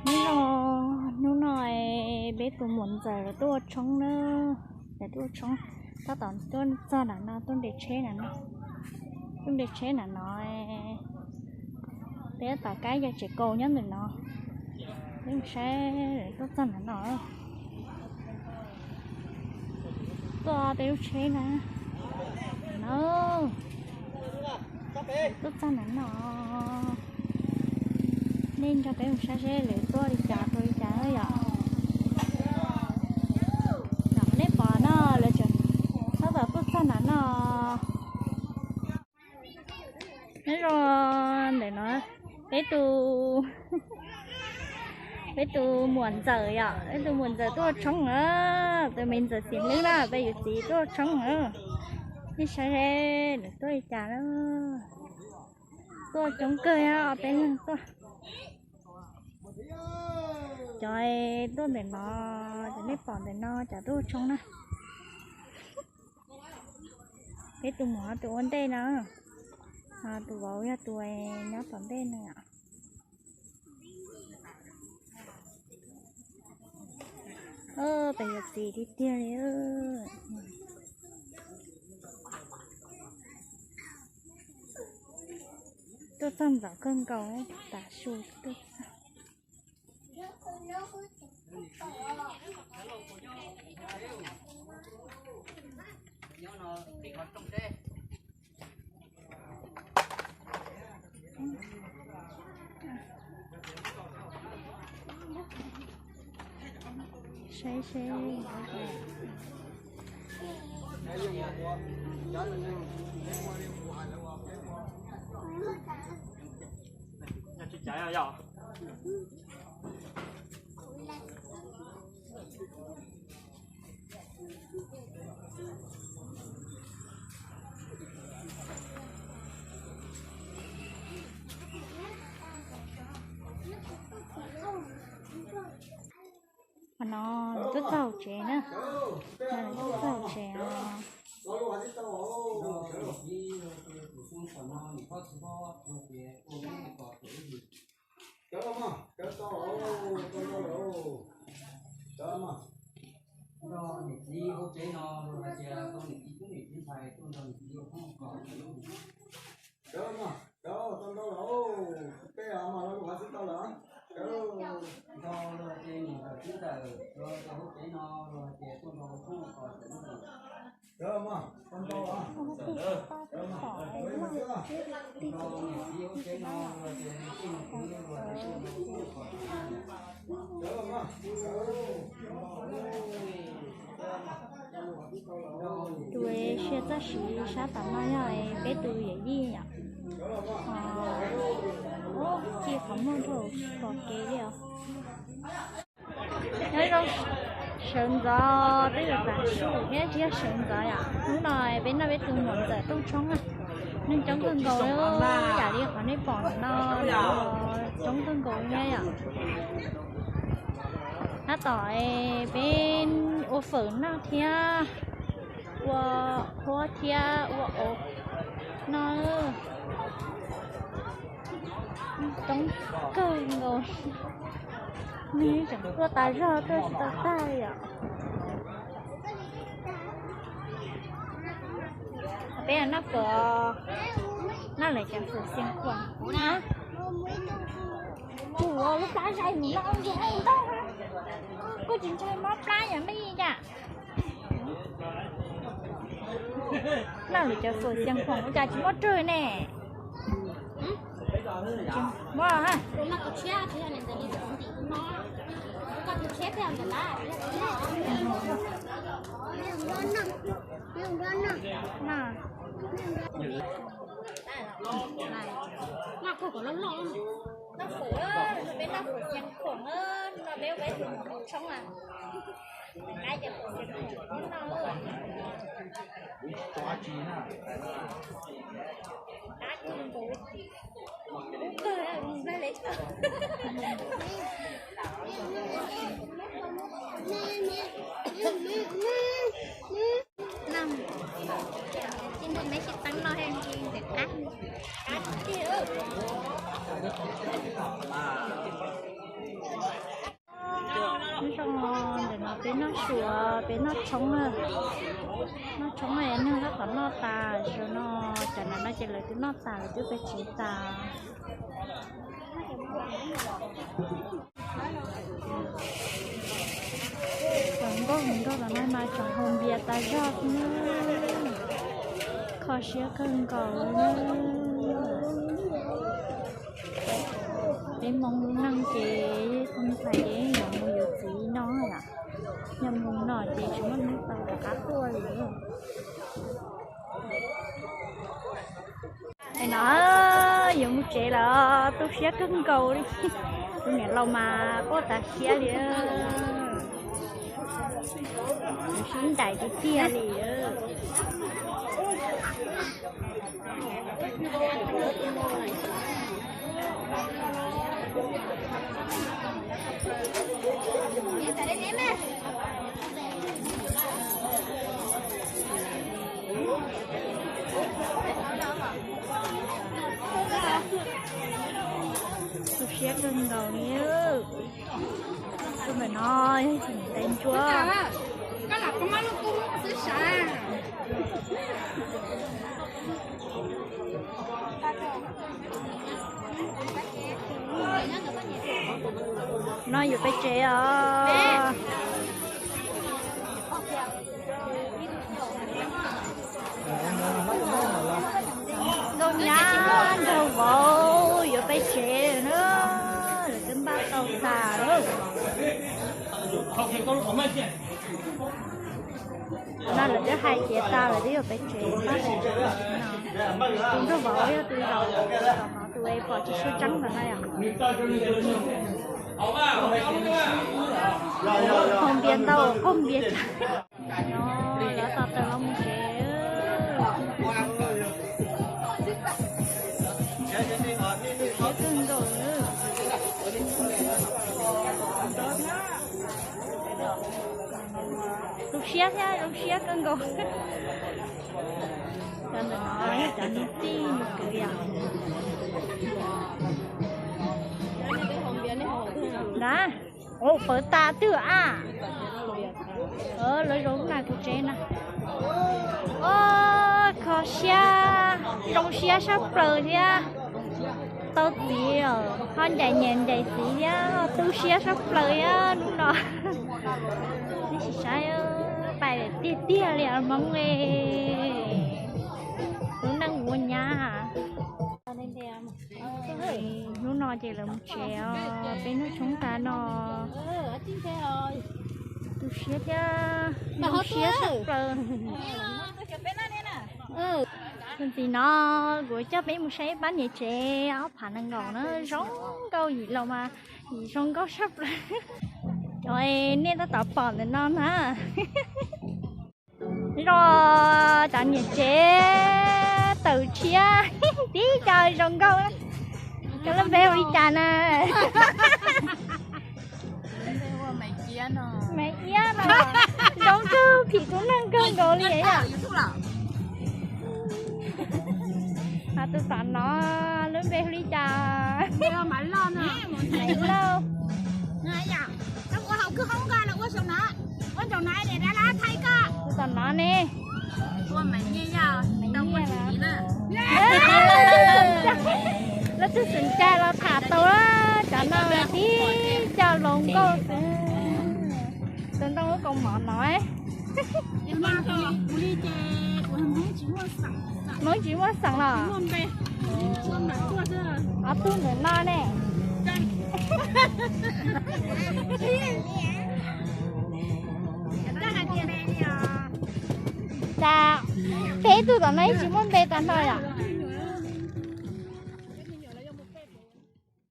Nyob zoo, hnub no peb tus muam ntxawm lawv tuaj ua tshoob na, lawv tuaj ua tshoob, tab tom tuaj txog nram no tuaj nres tsheb nram no, tuaj nres tsheb nram no, peb tab tom kab yog tsev kaus nyob ntawm no, peb mus saib lawv tuaj txog nram no. Tuaj peb lub tsheb na, no, tuaj txog nram no, nej nrog peb mus saib seb lawv tuaj li cas rau li cas yom. Nram nej pom no lawv tseem tab tom tuaj txog nram no. Nyob zoo, ntawm no peb tus, peb tus muam ntxawm yom, peb tus muam ntxawm tuaj ua tshoob na, tus me ntxawm Xim Lwb na, peb yawm txiv tuaj ua tshoob na. Nej saib seb lawv tuaj li cas na. Tuaj coob kawg os, peb leeg tuaj. Cov tuaj ntawm no, cov nej pom ntawm no cov tuaj ua tshoob na. Peb tus muam tus ua ntej na, ho tus vauv yog tus nyob tom ntej na. Peb yawm txiv tiag tiag li. Tuaj txog ntxov kawg nkaus, tav su tuaj txog. Saib seb, no lawv twb txog hauv tsev na, no lawv twb txog hauv tsev os. Tus siab txoj siv sab tom no yog peb tus yawm yij yom. Ci qhov muag rau pom kev li os. Nyob zoo, sawv ntxov, peb yuav tas su thiab, tsis yog sawv ntxov yom. Hnub no peb noj peb tus muam ntxawm rooj tshoob na, neeg coob kawg nkaus li, yam li qhov nej pom no, coob kawg nkaus thiab yom. Tab tom peb ua fawm noj thiab, ua qhuab thiab ua auv no, coob kawg nkaus, neeg tseem tuaj tas zog tuaj tsis tau tag li yom. Peb noj fawm, noj lawv cov fawm xia khuam. Kuv lub plab zais mus no ntag, koj tsis ntshai mob plab yom me cas? Noj lawv cov fawm xia khuam ua cas tsis muaj rwg ne? Muaj. Noj fawm, peb noj fawm xia khuam, no peb ua peb tus muam tshoob na. Qab cov fawm xia khuam no. Qab kawg nkaus. Noj, tsis muaj me sib teeb noj thiab, ntxim qab. Qab tiag. Ntawm no peb noj su, peb noj tshoob, noj tshoob nws tab tom noj tas, zaum no cov ntawm no ces lawv twb noj tas, lawv twb pem tsev tas. Tsoom nkauj hluas nkauj los no mas tsoom haus npias tas zog xwb na, kho siab kawg nkaus li na. Peb Hmoob lub neej ces tus ntxhais ces yuav mus yuav txiv no yom, yog mus no ces tsis muaj hnub tau rov qab tuaj li. Es no yuav mus tsev lawm, tu siab kawg nkaus li. Tus niam laus mas quaj tas siab li, sib ncaim tiag tiag li. Tu siab kawg nkaus li. Tus ntawm no yog tus niam tais ntsuab. No yuav pem tsev os. Nkauj nyab nraug vauv yuav pem tsev na, lawv twb npaj tau tas lawm. No lawv twb hais tiav tas lawm, twb yuav pem tsev, pab pem tsev no. Tus nraug vauv yog tus zaum, tus pom tsis tshua tseeb ntawm no yom. Qaug npias ntau, qaug npias tas. No lawv tos taws los mus tsev. Siab kawg nkaus. Tu siab thiab zoo siab kawg nkaus. Cov ntawm no yog cov niam tij nus kwv yom. Nab, pawv tas twg a. Lawv zoo na kuv tsev na. Kho siab, zoo siab sab plaws thiab. Tau txiv, ho ncaim niam ncaim txiv thiab, tu siab sab plaws thiab hnub no. Nej sim saib, pais tiag tiag li Hmoob e. Lub neej ua nyab. Hnub no ces lawv mus tsev os, peb noj tshoob tas no. Tu siab thiab zoo siab sab plaws. Tus ntxiv no kuv coj peb mus saib pab niam tsev ob phav nees nkaum na, zoo nkauj yim laus mas yim zoo nkauj sab plaws. Cov nej tab tom pom ntawm no na. Zoo, cov niam tsev tawm tshiab tib co zoo nkauj. Koj lub npe hu li cas na? Maiv Iab no. Zoo nkauj phim tus neeg kawg nkaus li yom. Hos tus tom no lub npe hu li cas? Maiv Lauj. Tus tom no ne? Lub tug xeem cai los tham tau, cov no tib co zoo nkauj xwb. Tus ntoo lub kaus mom no. Hmoob tsis muaj xeem los? Ob tug ntawm no ne. Cas peb tug tom no ib tsis muaj npe tag nrho yom?